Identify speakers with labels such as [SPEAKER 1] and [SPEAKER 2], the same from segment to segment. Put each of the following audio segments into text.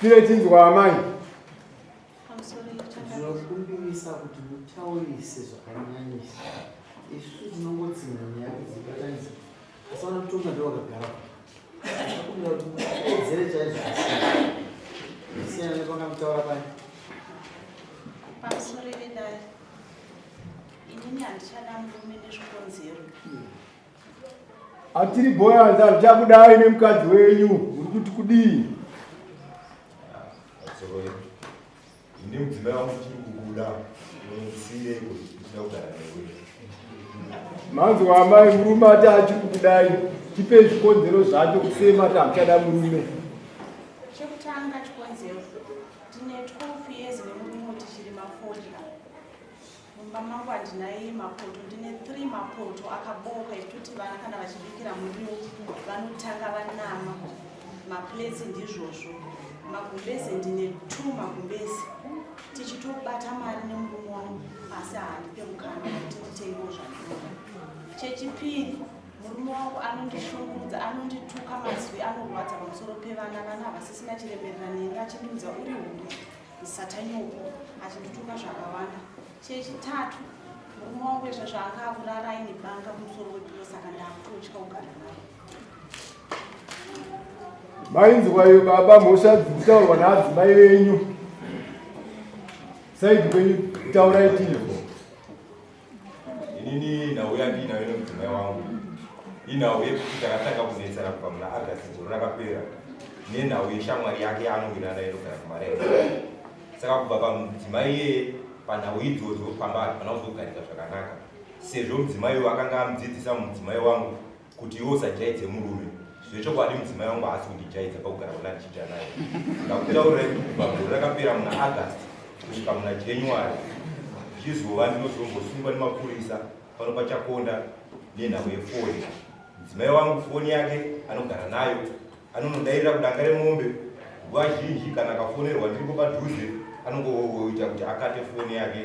[SPEAKER 1] Tire tinzwa amai.
[SPEAKER 2] Ndinokumbirisa kuti mutaurise zvakanyanyisa. Isusu tinongotsinha nyaya kudzibatanidza. Asi vanotonga ndivo vakagara. Ndakumbira kuti muwedzere chaizvo zvisiyana nepanga mutaura paya.
[SPEAKER 3] Pamusoro vedare. Inini handichada murume nezvikonzero.
[SPEAKER 1] Atiri boyanzi hatichakudai nemukadzi wenyu muri kuti kudii?
[SPEAKER 4] Ini mudzimai wangu tiri kukuda unondisiireiko ndisina kugara newe.
[SPEAKER 1] Manzwa amai murume ati achiri kukudai tipei zvikonzero zvacho kusei mati hamuchada murume.
[SPEAKER 3] Chekutanga chikonzero tine 12 years nemurume tichirima fodya. Mumba mangu handina iye mapoto, ndine 3 mapoto akabooka ekutoti vana kana vachibikira muriwo vanotanga vanama maplates ndizvozvo. Magumbeze ndine 2 magumbeze tichitobata mari nemurume wangu asi haandipe mukana wekuti nditengewo zvandinoda. Chechipiri murume wangu anondishungurudza anondituka mazwi anorwadza pamusoro pevana vana havasisina chiremerera neni vachindiudza uri hure Satanyoko achindituka zvakawanda. Chechitatu, murume wangu izvo zvaanga akurara aine banga kumusoro wepilo saka ndakutotya kugara naye.
[SPEAKER 1] Mainzwa iyo baba mhosva dzikutaurwa naadzimai venyu. Saidi kwenyu taurai tinzwa.
[SPEAKER 4] Inini nhau yandiinayo nemudzimai wangu inhau yekuti takatanga kunetsana kubva muna August gore rakapera nenhau yeshamwari yake yaanowirana nayo inogara kuMarembe. Saka kubva pamudzimai iyeye panhau idzodzo pamba hapana kuzogarika zvakanaka sezvo mudzimai uyu akanga amudzidzisa mudzimai wangu kuti iwe usajaidze murume zvechokwadi mudzimai wangu haasi kundijaidza pakugara kuna ndichiita naye ndakutaurirai kuti kubva gore rakapera muna august kusvika muna january zvichizova ndinozombosungwa nemapurisa pano pachakonda nenhau yefoni mudzimai wangu foni yake anogara nayo anonodairira kudanga remombe nguva zhinji kana akafonerwa ndiripo padhuze anongoita kuti akate foni yake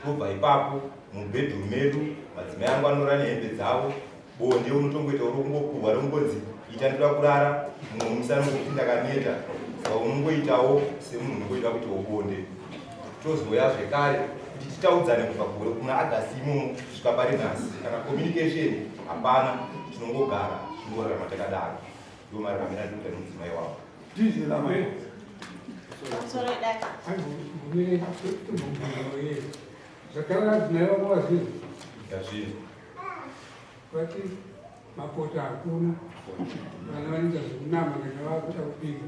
[SPEAKER 4] tobva ipapo mubedroom medu madzimai angu anorara nehembe dzavo bonde unotongoita uri kungopuhwa rongonzi ita ndoda kurara mumwe musi anongoti ndakaneta saka unongoitawo semunhu unongoita kuti wobonde tozouya zvekare kuti titaudzane kubva gore kuna agasti imomo kusvika pari nhasi kana communication hapana tinongogara tingorarama takadaro ndo mararamiro andikuita nemudzimai wavo
[SPEAKER 5] Zvataura madzimai vako vazvinzwa.
[SPEAKER 4] Ndazvinzwa.
[SPEAKER 5] Vati mapoto hakuna. Vana vanoita zvekunama kana vakuda kubika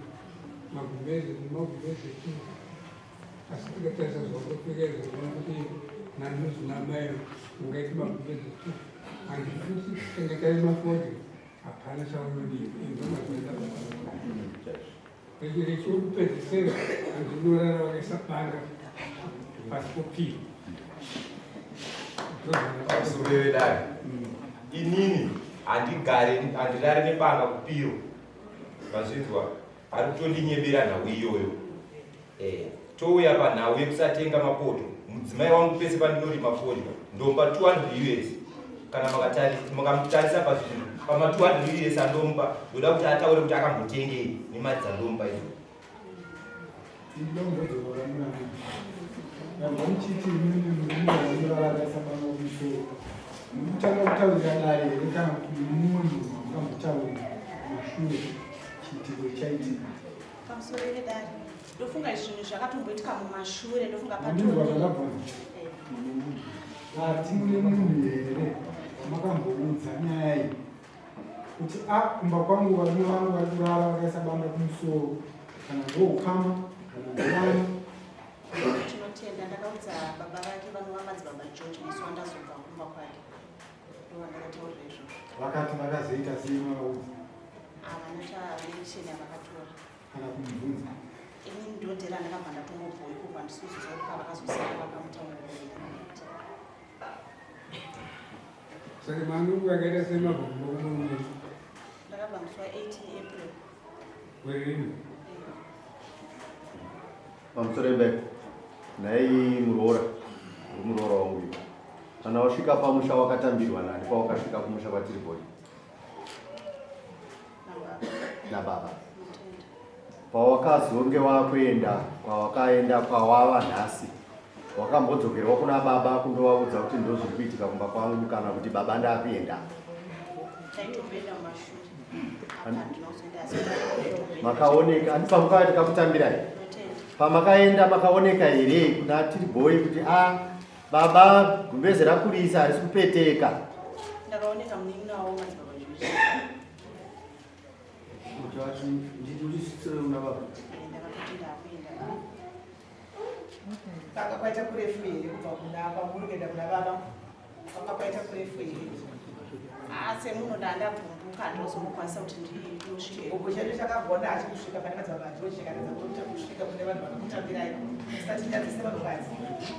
[SPEAKER 5] magumbeze nemagumbeze tu. Asi tikatarisa zvawakapfeka izvo unoona kuti nanozvinama iyo ungaiti magumbeze tu. Handi futi chengetai mafodya hapana chaunodii inzwa mazvoita baba. Rechekupedzisira handinorara vakaisa banga pasi popiro.
[SPEAKER 4] Pamusoro vedare. Inini handigare handirare nebanga kupiro. Mazvinzwa ari kutondinyebera nhau iyoyo. Eh, touya panhau yekusatenga mapoto. Mudzimai wangu pese pandinorima fodya ndomupa 200 US. Kana makamutarisa pazvinhu pama 200 US andomupa ndoda kuti ataure kuti akambotengei nemari dzandomupa idzo.
[SPEAKER 6] Ndinombodzokorora mwana. Ndabva muchiti imimi murume wanorara akaisa pano kumusoro. Mukutanga kutaurira dare here kana kuti mumwe munhu wamukambotaurira kumashure chiitiko chaitika?
[SPEAKER 3] Pamusoro vedare. Ndofunga izvi zvinhu zvakatomboitika mumashure ndofunga
[SPEAKER 6] Ndinzwa zvandabvunza. Ati mune munhu here wamakamboudza nyaya iyi kuti a kumba kwangu varume vangu vari kurara vakaisa banga kumusoro kana ndoukama kana ndovana
[SPEAKER 3] Tinotenda ndakaudza baba vake vanova madzibaba George musi wandazobva kumba kwake ndovandakataurira izvozvo.
[SPEAKER 6] Vakati vakazoita sei mavaudza?
[SPEAKER 3] Havana chavensheni yavakatora.
[SPEAKER 6] kana kumubvunza
[SPEAKER 3] ini ndodera ndakabva ndatongobvo ikoko handisi kuzoziva kuti pavakazosara vakamutaurira
[SPEAKER 5] Saka manungu akaita semabhombo murume.
[SPEAKER 3] Ndakabva musi wa 18 April.
[SPEAKER 5] Gore rino.
[SPEAKER 7] Pamusoro imbeko. Nhai muroora, uri muroora wangu iwe. Kana wasvika pamusha wakatambirwa nani pawakasvika kumusha kwatiri boy? Nababa. Pawakazonge wakuenda kwawakaenda kwawava nhasi, wakambodzokerwa kuna baba kundovaudza kuti ndozviri kuitika kumba kwangu kana kuti baba ndakuenda?
[SPEAKER 3] Taitomboenda mumashure. Handina kuzoenda asi taitomboenda.
[SPEAKER 7] Makaoneka, handi pamukauya tikakutambirai?
[SPEAKER 3] Ndotenda.
[SPEAKER 7] Pamakaenda makaoneka here kuna Tiriboy kuti a baba gumbeze rakurisa harisi kupeteka?
[SPEAKER 3] Ndakaoneka munin'ina wavo madzibaba Juzi.
[SPEAKER 2] Kuti vati nditi ndisvitsire kuna baba.
[SPEAKER 3] Ndakatoti ndakuenda baba.
[SPEAKER 8] Kwanga kwaita kurefu here kubva kuna kwamuri kuenda kuna baba? Kwanga kwaita kurefu here?
[SPEAKER 3] Ah, semunhu ndandabvumbuka handinozongokwanisa kuti ndinosvike.
[SPEAKER 8] Chigumbu chedu chakagona achikusvika pane madzibaba George chakatadza kuita kusvika kune vanhu vakakutambirai. Musatinyadzise vanhukadzi.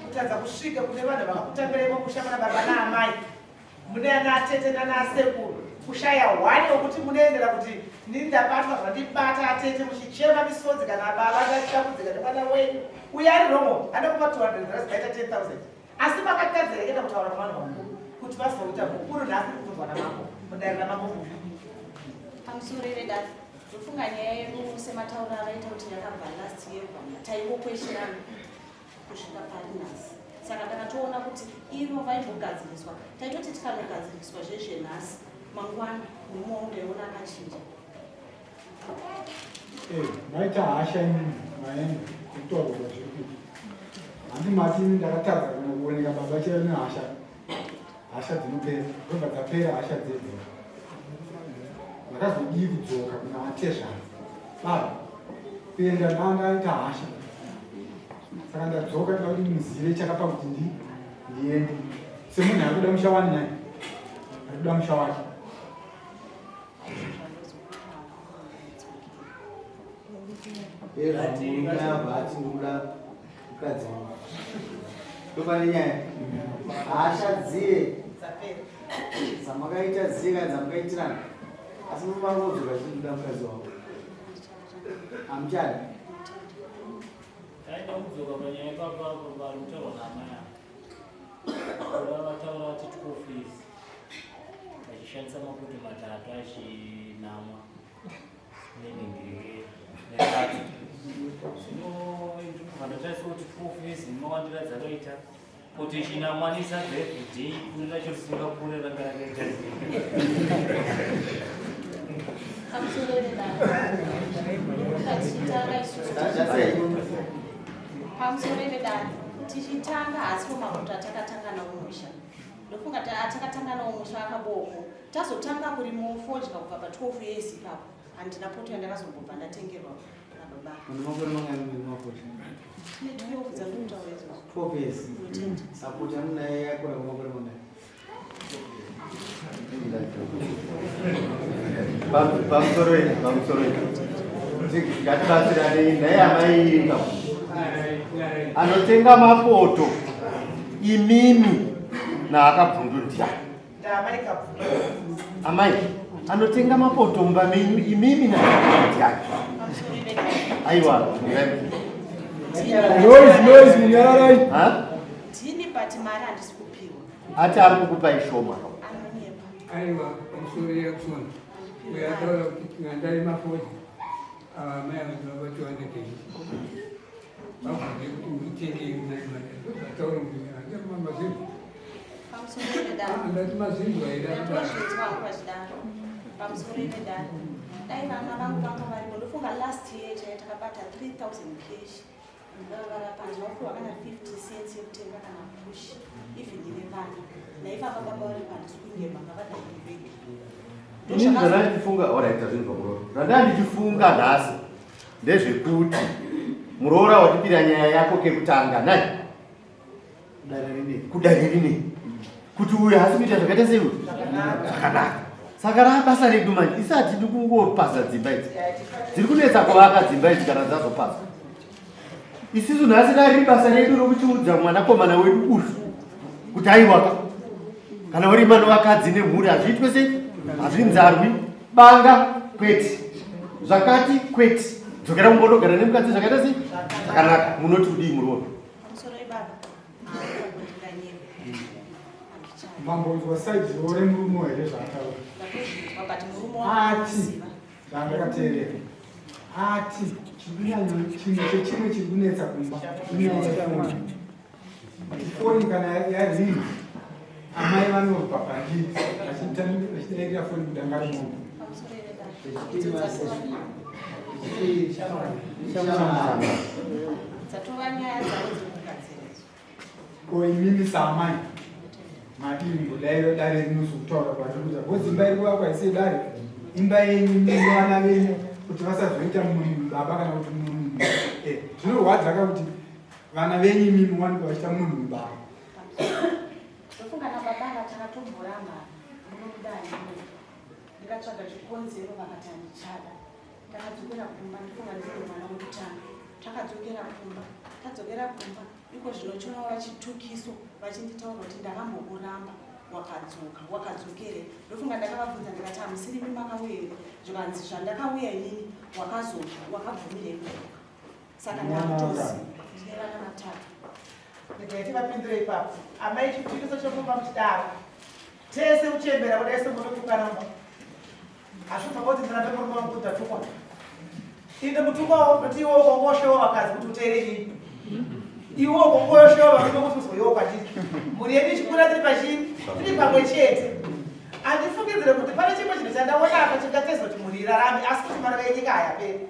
[SPEAKER 8] Kutadza kusvika kune vanhu vakakutambirai mumusha mana baba naamai. Mune ana atete nana asekuru. Kushaya hwani wekuti munoendera kuti nini ndabatwa zvandibata atete muchichema misodzi kana baba ndachitambudzika nemwana wenyu. Uyo ari wrong anokupa 200 dollars kaita 10,000. Asi makatadza here kuenda kutaura kuvanhu vakuru kuti vazoita mukuru nhasi kubvunzwa namambo mudare ramambo mupi.
[SPEAKER 3] Pamusoro vedare, ndofunga nyaya yedu sematauriro avaita kuti yakabva last year taingokwesherana kusvika pari nhasi. Saka takatoona kuti ivo vaimbogadziriswa, taitoti tikanogadziriswa zvezvenhasi mangwana murume wangu ndaiona akachinja.
[SPEAKER 6] Eh, maita hasha imimi maenda kutaurwa kwazviri kuita. Handi mati ini ndakatadza kana kuoneka baba chaivo nehasha. Hasha dzinopera, ndobva dzapera hasha dzedzi. Ndakazodii kudzoka kuna atezvara. Baba, kuenda ndandaita hasha. Saka ndadzoka ndida kuti muzive chakapa kuti ndi ndiende. Semunhu ari kuda musha wani nhai? Ari kuda musha wake.
[SPEAKER 2] Ati ndikuda mukadzi wangu. Ndopane nyaya. Hasha dziye dzamakaita dziye kana dzamakaitirana. Asi murume wangu odzoka achiti ndikuda mukadzi wangu. Hamuchadi.
[SPEAKER 9] Taida kudzoka panyaya ipapa apo pari kutaurwa naamai ava. Kuda vataura vati 12 years vachishandisa mapoto matatu achinamwa nenhingirike nesadza. Zvino ndinobva ndatarisa kuti 12 years nemawandiro adzakaita poto ichinamwa nesadza everyday kuri racho risingakure ranga rakaita sei.
[SPEAKER 3] Pamusoro vedare, tichitanga isusu pamusoro vedare tichitanga haasiwo mapoto atakatanga nawo musha. Ndofunga atakatanga nawo musha akaboko. Tazotanga kurimo fodya kubva pa 12 years ipapo. Handina poto yandakazombobva ndatengerwa nababa.
[SPEAKER 2] Mune makore mangani mune mapoto?
[SPEAKER 3] Tine 12 dzandikutaura idzodzo.
[SPEAKER 2] 12 years.
[SPEAKER 3] Ndotenda.
[SPEAKER 2] Sapoti yamunayo yakura kwamakore mangani?
[SPEAKER 7] Pamusoro iyi, pamusoro iyi. Ngatibatsiranei naye amai anotenga mapoto imimi naakabvundu ndiani?
[SPEAKER 8] Ndaamai Kabvundu.
[SPEAKER 7] Amai anotenga mapoto mumba menyu imimi naakabvundu ndiani? Aiwa,
[SPEAKER 1] Noise, noise, nyararai.
[SPEAKER 7] Ha?
[SPEAKER 3] Ndini but mari handisi kupiwa.
[SPEAKER 7] Ati ari kukupai shoma.
[SPEAKER 3] Anonyepa.
[SPEAKER 5] Aiwa, pamusoro yakusona. Uyo ataura kuti ngandai mafodya. Ava amai ava ndovabati 200 Vabvunze kuti mutengei munai mari. Ndozvataura kuti handina mazinzwa.
[SPEAKER 3] Pamusoro vedare.
[SPEAKER 5] Ndati mazinzwa here?
[SPEAKER 3] Ndatozvinzwa hangu vachidaro. Pamusoro vedare. Dai vana vangu vanga varipo ndofunga last year chaiyo takabata 3000 cash. Varapa handina kupiwa kana 50 cents yekutenga kana push even nevana. Naipapa baba varipo handisi kunyepa ngavadai vega.
[SPEAKER 7] Inini zvandanga ndichifunga, alright, tazvinzwa muroora. Zvandanga ndichifunga nhasi ndezvekuti muroora watipira nyaya yako kekutanga nai kudare rinei kuti uyu haasi kuita zvakaita sei uyu zvakanaka. Saka raa basa redu manje, isu hatidi kungopaza dzimba idzi dziri kunetsa kuvaka dzimba idzi kana dzazopazwa. Isisu nhasi rari basa redu rokuchiudza mwanakomana wedu uyu kuti aiwaka kana uri mano vakadzi nemhuri hazviitwe sei, hazvinzarwi banga kwete, zvakati kwete, dzokera mumbondogara nemukadzi zvakaita sei zvakanaka. Munoti kudii muroora?
[SPEAKER 3] Pamusoro ibaba.
[SPEAKER 6] Mambonzwa side remurume here zvaataura?
[SPEAKER 3] Ndakazvinzwa but murume wangu
[SPEAKER 6] Ati
[SPEAKER 3] anoziva.
[SPEAKER 6] zvandakateerera. Ati Chikunyanya chinhu chechimwe chiri kunetsa kumba inyaya yefoni. Kuti foni kana yaringa amai vanobva pandiri vachidairira foni kudanga remombe.
[SPEAKER 3] Dzatova nyaya dzavo dzekugadziridzwa.
[SPEAKER 6] Ko imimi saamai madii kumbodaira dare rinozokutaura kwatiri kuita because imba iri kuvakwa haisi yedare imba yenyu imimi vana venyu kuti vasazoita mumwe munhu baba kana kuti mumwe munhu eh, zvinorwadza ka kuti vana venyu imimi wanikwa vachiita mumwe munhu baba.
[SPEAKER 3] Ndofunga nababa ava takatomboramba munomuda handimudi ndikatsvaga chikonzero vakati handichada. Takadzokera kumba ndifunga ndiri mwana wekutanga. Takadzokera kumba tadzokera kumba iko zvino chinova chitukiso vachinditaura kuti ndakambokuramba wakadzoka wakadzokerei ndofunga ndakavabvunza ndikati hamusirimi makauya here zvikanzi zvandakauya inini wakazoka wakabvumirei kudzoka saka ndakutozi ndine vana vatatu.
[SPEAKER 8] Regai tivapindure ipapo. Amai chitukiso chemumba muchidaro. Tese kuchembera kudai semunotukana mumba. Hazvibva kuti ndirambe murume wangu kuti ndatukwa. Inde mutukwawo kuti iwe ukongoshewa vakadzi kuti uteere inini. Iwe ukongoshewa varume kuti uzoiwa kwandiri. Mhuri yedu ichikura tiri pachii? Tiri pamwe chete. Handifungidzire kuti pane chimwe chinhu chandaona apa chingateza kuti mhuri irarame asi kuti maruva enyika hayaperi.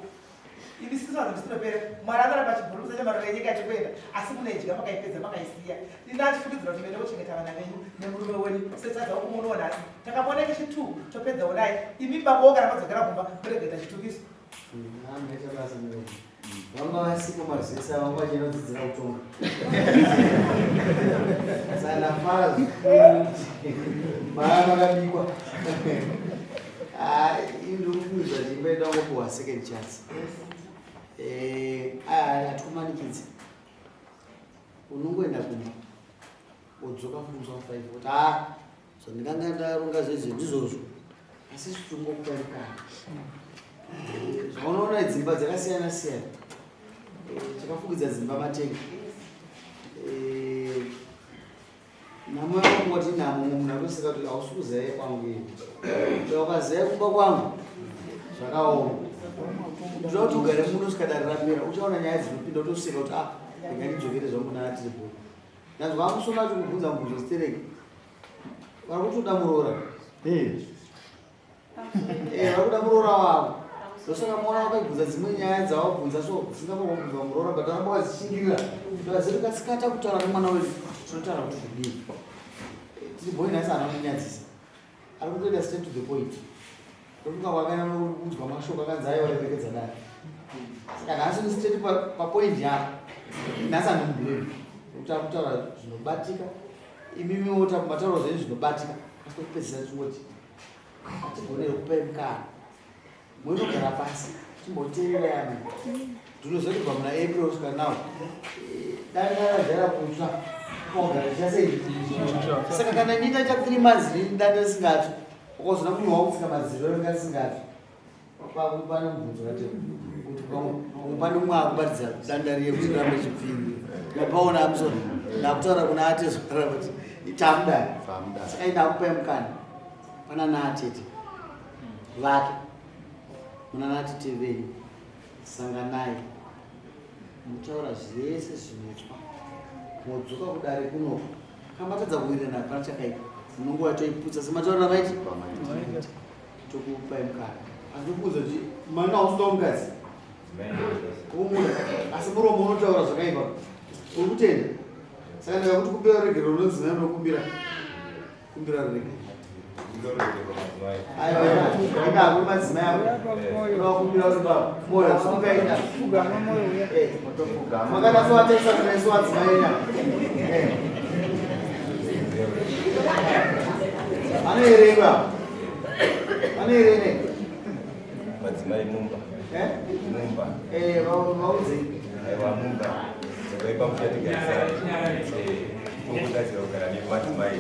[SPEAKER 8] Ini sisu vanhu tisinopera. Mwari anoramba achibhurumisa chamaruva enyika achikuenda asi munoidya makaipedza makaisiya. Ini achifungidzira kuti mene vochengeta vana venyu nemurume wenyu setadza kumuonawo nhasi. Takamuona kechi two topedzawo naye. Imi babawo kana madzokera kumba muregeta chitukiso.
[SPEAKER 2] Maita basa murume. Vanga vasipo mazesa vanga vachienda kudzidzira kutonga. Saka ndafara zvikuru kuti maya makabikwa. Ah, ini ndiri kufungidzira kuti imba yedu yangopiwa second chance. Eh, aya hatikumanikidzi. Unongoenda kumba wodzoka futi musi wa 5 woti ah zvandikanga ndaronga zvezve ndizvozvo asi zvichongokupa mukana. Eh, zvaunoona dzimba dzakasiyana siyana. Eh, chakafukidza dzimba matenga. Eh, Nhamo yako kungoti nhamo mumwe munhu atoseka kuti hausi kuziva kwangu ini. Saka ukaziva kumba kwangu zvakaoma. Ndoda kuti ugare muno svika dare rapera uchaona nyaya dzinopinda utoseka kuti ah rega ndidzokere zvangu kuna tiripo. Ndanzwa amusona achikubvunza mubvunzo stereki. Vari kutoda muroora. Eh. Eh, vari kuda muroora wavo. Ndosaka muona wakaibvunza dzimwe nyaya dzawabvunza so dzisingafanirwa kubvunzwa muroora but varamba vazishingirira. Ndovaziri kasikata kutaura nemwana wedu tinotaura kuti zvidii. Eh, tiri boy nhasi haana kunyadzisa. Ari kutoenda straight to the point. Ndofunga wakaenda nokunzwa mashoko akanzi aiwa remekedza dare. Saka nhasi ni straight papoint yako. Nhasi handimublame. Nekuti ari kutaura zvinobatika. Imimiwo mataura zvenyu zvinobatika. Asi kwekupedzisira tichingoti hatigonere kupai mukana munogara pasi timboteerera yamai ndinoziva kubva muna april kusvika now eh, danda rajara kutsva kogara richasei saka kana nyika cha three months danda risingatsvi ukazoona munhu wakutsika madziro ringa risingatsvi pane mubvunzo rate kuti pamwe pane umwe akubatidza danda riye kuti rirambe chipfini mapaona amusoni ndakutaura kuna atezvara kuti tamudai saka indakupai mukana pana naatete vake muna natete venyu sanganai mutaura zvese zvinoitwa modzoka kudare kunoko kamatadza kuwirirana hapana chakaipa munonguva toiputsa semataurira vaiti tokupai mukana asi tokuudza kuti mwana hausuda mukadzi umuda asi muromo unotaura zvakaipa uri kutenda saka ndikakuti kumbira ruregerero unodzimai unokumbira kumbira ruregerero aiwa madzimai ako unovakumbira uri baba moyo sungaita makanatsovatarisa kumeso madzimai enya anoereba anoerene
[SPEAKER 4] madzimai mumba
[SPEAKER 2] eh?
[SPEAKER 4] mumba
[SPEAKER 2] eh, vaudzei
[SPEAKER 4] aiwa mumba dzakaipa muchatigarisai tongogadzira kugara nemadzimai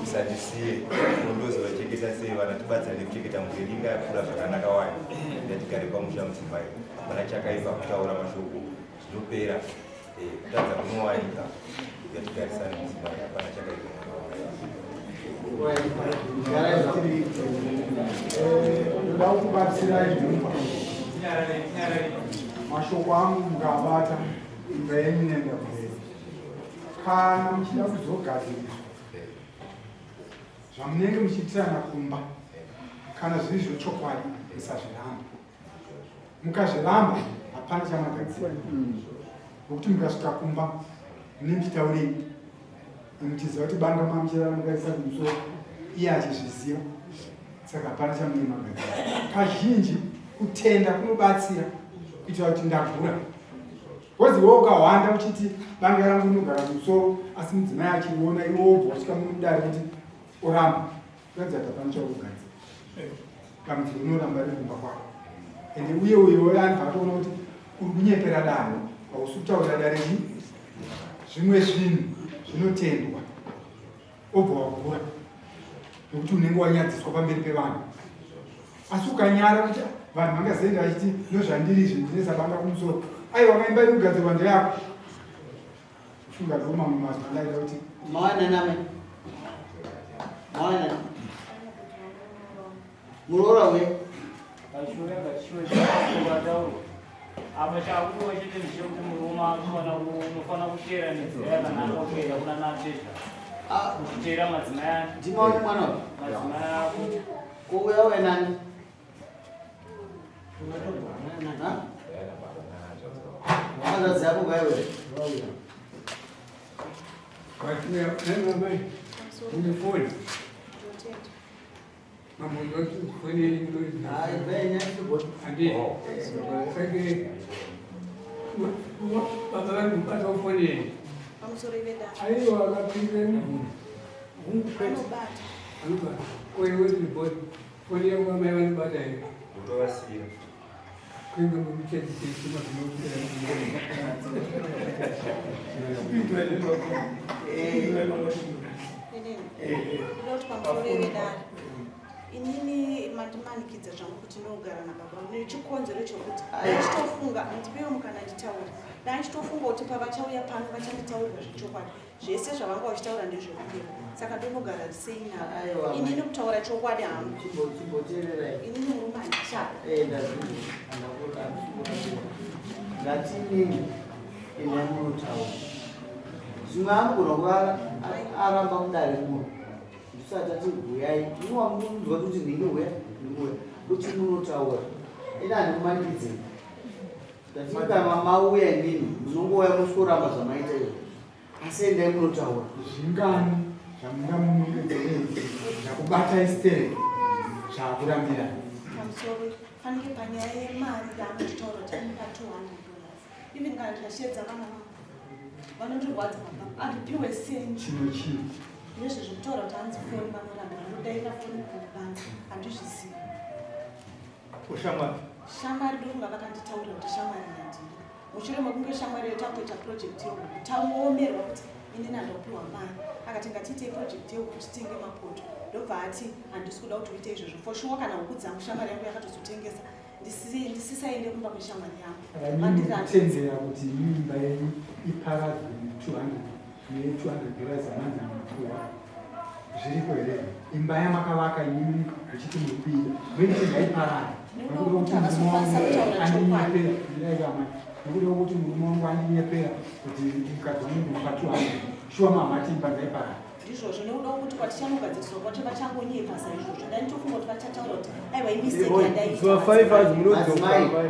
[SPEAKER 4] musatisiye tondozovachengeta sei vana tibatsirane kuchengeta mhuri yedu inga yakura zvakanaka wani ndatigare pamusha mudzimai hapana chakaipa kutaura mashoko zvinopera eh, kutadza kunowanika ngatigarisane mudzimai hapana chakaipa
[SPEAKER 6] ndoda kukubatsirai mhumba Mashoko angu mukabata imba yenyu inoenda kumberi. Kana muchida kuzogadziriswa zvamunenge muchiitirana kumba, kana zviri zvechokwadi musazviramba. Mukazviramba hapana chamagadzira, nokuti mukasvika kumba mune muchitaurei muchiziva kuti banga mamuchirara mukaisa kumusoro iye achizviziva, saka hapana chamune magadzira. Kazhinji kutenda kunobatsira kuitira kuti ndagura, bcause iwe ukahwanda uchiti banga rangu rinogara kumusoro asi mudzimai achiriona, iwe wobva wasvika mudare kuti oramba, kuratidza kuti hapana chaurikugadzira. Dambudziko rinoramba riri kumba kwako, ende uye uyo anobva atoona kuti uri kunyepera dare, hausi kutaurira dare chii. Zvimwe zvinhu zvinotendwa, obva wagura nekuti unenge wanyadziswa pamberi pevanhu. Asi ukanyara kuti vanhu vangazoenda vachiti ndozvandiri izvi, ndine sabanga kumusoro, aiwa kaimba iri kugadzirwa ndeyako. Kufunga ndo mamwe mazwi andaida kuti
[SPEAKER 2] mawana name mawana muroora we
[SPEAKER 9] Pashure ngachishure apa chakudiwa chete ndechekuti murume unofana kuteera nenzira yakanaka kuenda kuna natezva uchiteera madzimai ake.
[SPEAKER 2] Ndimaone mwana uyu.
[SPEAKER 9] Madzimai ako.
[SPEAKER 2] Kuuya uye nani? Ha? Hanzvadzi yako ngaiuye.
[SPEAKER 5] Mune foni. Mambo foni.
[SPEAKER 2] Hayi, benya
[SPEAKER 5] Andi. Saka baba vangu kubata foni.
[SPEAKER 3] Pamusoro vedare.
[SPEAKER 5] Aiwa, akapinda mubvunzo.
[SPEAKER 3] Anobata.
[SPEAKER 5] Anobata. Oye wezibodi. Foni yangu amai vanobata here?
[SPEAKER 4] Kutovasiya.
[SPEAKER 5] Kuinga muchechi mazvinopera.
[SPEAKER 3] Inini ndoda kuti pamusoro vedare, inini mandimanikidza zvangu kuti ndinogara nababa nechikonzero chokuti ndachitofunga, ndipewo mukana nditaure, ndachitofunga kuti pavachauya pano vachanditaurira zvechokwadi. Zvese zvavanga vachitaura ndezvekupera, saka ndonogara sei navo?
[SPEAKER 2] Aiwa,
[SPEAKER 3] Inini kutaura chokwadi hangu,
[SPEAKER 2] Chimboteererai.
[SPEAKER 3] inini murume handichada.
[SPEAKER 2] Ndazvinzwa. Handisikuratira. Ngatinini endai munotaura. Zvimwe anogona kuva aramba kudare muno. Ndisati ati huyai. Inowamunzwa kuti ndinge huya, ndinge kuti munotaura. Ina handikumanikidzei. Ndati kana mauya inini, munongouya musworamba zvamaita izvo. Asi endai munotaura.
[SPEAKER 6] Zvingani zvamungamunongedzerei zvakubatai stereki zvakurambira?
[SPEAKER 3] Pamusoro, fanike panyaya yemari yaanototaura kuti anopa $200, even kana ndikashedza vana vangu vanondirwadza, baba andipiwe sendi.
[SPEAKER 6] Chimwe chii?
[SPEAKER 3] Nezvezvekutaura kuti hanzi foni vanoramba, vanodaira foni kubanza, handizvizivi.
[SPEAKER 1] Ushamwari.
[SPEAKER 3] Shamwari, ndofunga vakanditaurira kuti shamwari yandiri mushure mekunge shamwari yetakutoita project yehuku, tangoomerwa kuti inini handopiwa mari, akati ngatiitei project yehuku titenge mapoto, ndobva ati handisi kuda kuti uite izvozvo. For sure kana huku dzangu shamwari yangu yakatozotengesa, ndisisaende kumba kweshamwari yangu. Vandiratidza.
[SPEAKER 6] Kutendera kuti imba yenyu iparadzwe ne200 ne$200 amanzi munopuwa, zviriko here? Imba yamakavaka imimi muchiti muri kuida, muiti ngaiparare nekuda kuti murume wangu andinyepera. Ndiraivamai nekuda kuti murume wangu andinyepera kuti mukadzi wangu ndinopa 200. Shuwa mamati imba ngaiparare?
[SPEAKER 3] Ndizvozvo, nekuda kuti kwatichanogadzirisiwa kwacho vachangonyepa saizvozvo. Ndaitofunga kuti vachataura kuti aiwa, imistake yandaita.
[SPEAKER 1] Zuva 5 hanzi munodzoka.
[SPEAKER 2] Madzimai,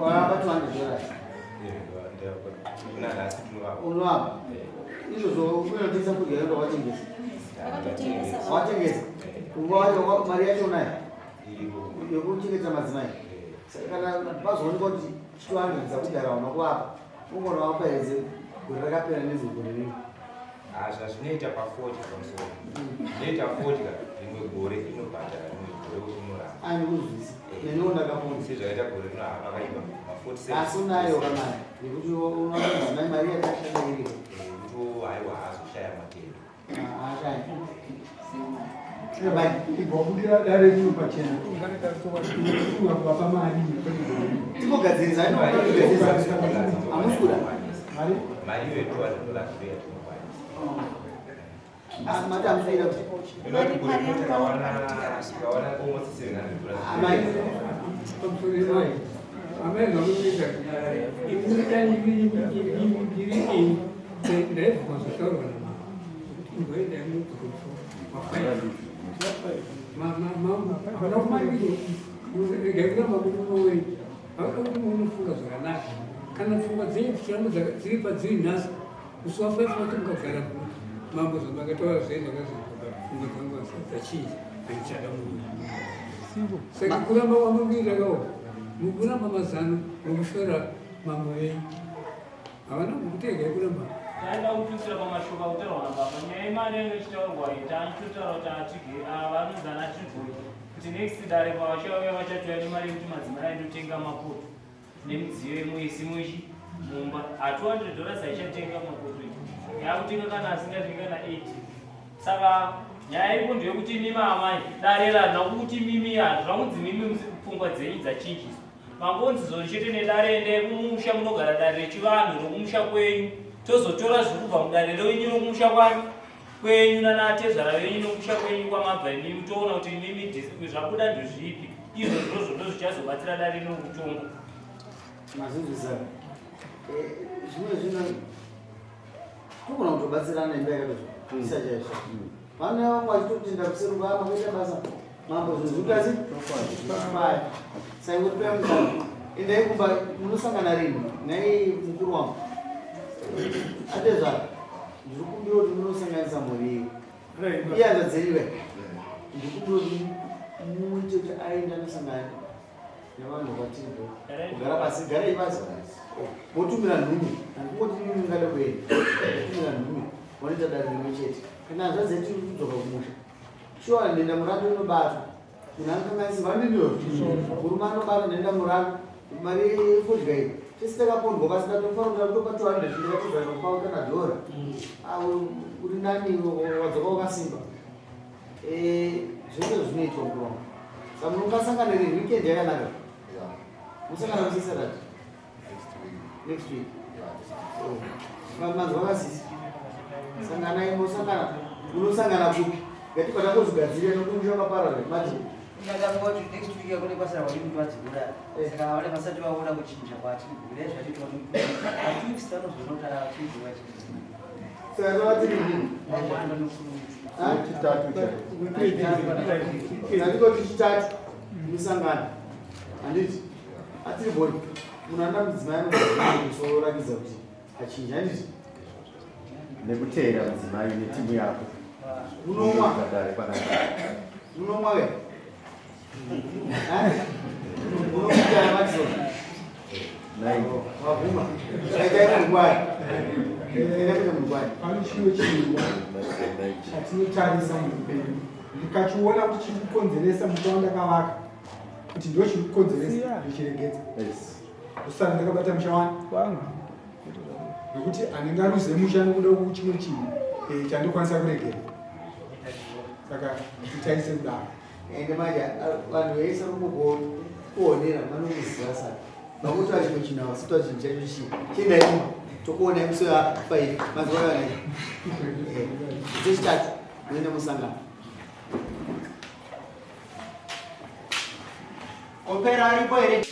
[SPEAKER 2] waramba $200.
[SPEAKER 4] Nanhasi tinovapa.
[SPEAKER 2] Unovapa. Izvozvo unotengesa kudya yendo watengesa.
[SPEAKER 3] Vakatotengesa.
[SPEAKER 2] Watengesa. Mari yacho unayo
[SPEAKER 4] Iriko.
[SPEAKER 2] yekuchengeta madzimai. Saka kana pazoonekwa kuti 200 dzakudhara hauna kuvapa, ungona wapa here gore rakapera nezegore rino?
[SPEAKER 4] Zvazvinoita pafodya, pamusoro, zvinoita fodya, rimwe gore inobhadhara, rimwe gore inoramba.
[SPEAKER 2] Andikuzvisi neniwo ndakapona.
[SPEAKER 4] Sezvakaita gore rino pakaipa ma47.
[SPEAKER 2] Asi unayo kamari yekuti unopa madzimai mari yakashanda iriko?
[SPEAKER 4] Kuti haiwa, haazoshaya matendo.
[SPEAKER 2] Ashaya.
[SPEAKER 6] Ibva dare rino pachena ufunga kuvapa mari.
[SPEAKER 2] Timbogadzirisa. Hamusi kuda.
[SPEAKER 6] Mari.
[SPEAKER 4] Mari iyo ye$200 ndo yatinokwanisa.
[SPEAKER 2] Asi mati hamusi kuda kuti
[SPEAKER 4] Inoti gore rino takawana almost $700.
[SPEAKER 2] Amai.
[SPEAKER 5] Pamusoro mai. Amai zvamunoita iri ini ndaibvuma zvataurwa namama kuti imboendai munodzoka mambo regai kuramba murume wenyu vanoda kuti munofunga zvakanaka kana pfungwa dzenyu dzichiramba dziri padziri nhasi musi wa five wacho mukagara mambo zvamakataura zvenyu zvakazvikuba pfungwa dzangu dzachinja handichada murume saka kuramba kwamuri kuita kawo mukuramba mazano nokushora mambo venyu havana kukutegai kuramba
[SPEAKER 9] taenda kututsira pamashoko akutaurwa nababa nyaya yemari yange ichitaurwa iyi taachitotaura kuti atige vanonzana tiboi kuti next dare pavachauya vachatouya nemari yekuti madzimai aendotenga mapoto nemidziyo yemuisi muchi mumba ha 200 dollars aichatenga mapoto iyi yakutenga kana asingatengi kana 80 saka nyaya iripo ndeyekuti imimi amai dare rarina kuti mimi hazvakunzi mimi pfungwa dzenyu dzachinjiswa mangonzi zoni chete nedare endai kumusha munogara dare rechivanhu rokumusha kwenyu tozotora zviri kubva mudare renyu rokumusha kwani kwenyu nanatezvara venyu nokusha kwenyu kwamabva imimi toona kuti imimi zvabuda ndozvipi izvo zvozvo ndozvichazobatsira dare nokutonga
[SPEAKER 2] Mazvinzwisisa? Eh, zvimwe zvino togona kutobatsirana imba yakatozvisa chaizvo. Vana vangu vachitotenda kuseri kwaa makaita basa mambo zvinhu zviri kuita sei? Paya. Saka ngotipai mukana. Endai kumba munosangana rini? Nhai mukuru wangu. Atezvara. Ndiri kumbira kuti munosanganisa mhuri iyi. Iye hanzvadzi yenyu ve. Ndiri kumbira kuti muite kuti aende anosangana nevanhu kwatiri kugara pasi garai pasi motumira nhume handingoti mimi mungada kuenda motumira nhume vanoita dare rimwe chete kana hanzvadzi yetu iri kudzoka kumusha shuwa nhenda murandu inobatwa munhu anokanganisa vaniniwo murume anobata nhenda murandu mari yefodya iyi tese takapondwa pasina tofanira kutopa 200 ndikatizana kupa kana dhora uri nani wadzoka wakasimba Eh, zvese zvinoitwa mukuru wangu. Saka munongasangana rini weekend yakanaka? Musangana musi Saturday? Next week. Oh. Manzwa kasisi. Sanganai mosangana. Munosangana kupi? Ngatibva tangozvigadzirira nokumusha wakaparara mati.
[SPEAKER 10] Ndakafunga kuti next week kune basa ravari kuti vadzikura. Saka vane vasati vaona kuchinja kwatiri kuda zvatiri kuda. Two weeks vanozoona kuti achiziva chinhu.
[SPEAKER 2] Saka tava tiri rini?
[SPEAKER 1] Chitatu
[SPEAKER 2] Ndandikoti chitatu musangano. Handiti? Atiri boy. Munhu anoda mudzimai anomusoro ratidza kuti achinja handiti?
[SPEAKER 7] Nekuteera mudzimai netimu yako.
[SPEAKER 2] Munomwa.
[SPEAKER 7] Dare panapa.
[SPEAKER 2] Munomwa we? Munomwa Maxon.
[SPEAKER 7] Nine.
[SPEAKER 2] Wabvuma. Saitai mungwai. Enda kuita mungwai.
[SPEAKER 6] Pane chimwe chinhu chatinotarisa muupenyu ndikachiona kuti chiri kukonzeresa musha wandakavaka kuti ndo chiri kukonzeresa ndochiregedza ndosara ndakabata musha wani
[SPEAKER 5] wangu nokuti handingaruze musha nokuda chimwe chinhu eh, chandokwanisa kuregera saka nditarise kudaro
[SPEAKER 2] Ende manje vanhu vese kuonera vanokuziva saka vakutora chimwe chinhu ava sitoa chinhu chacho chii chiendai kumba tokuonai musi wa five mazuva ayo anei chechitatu muende musangano
[SPEAKER 10] Kopera aripo here?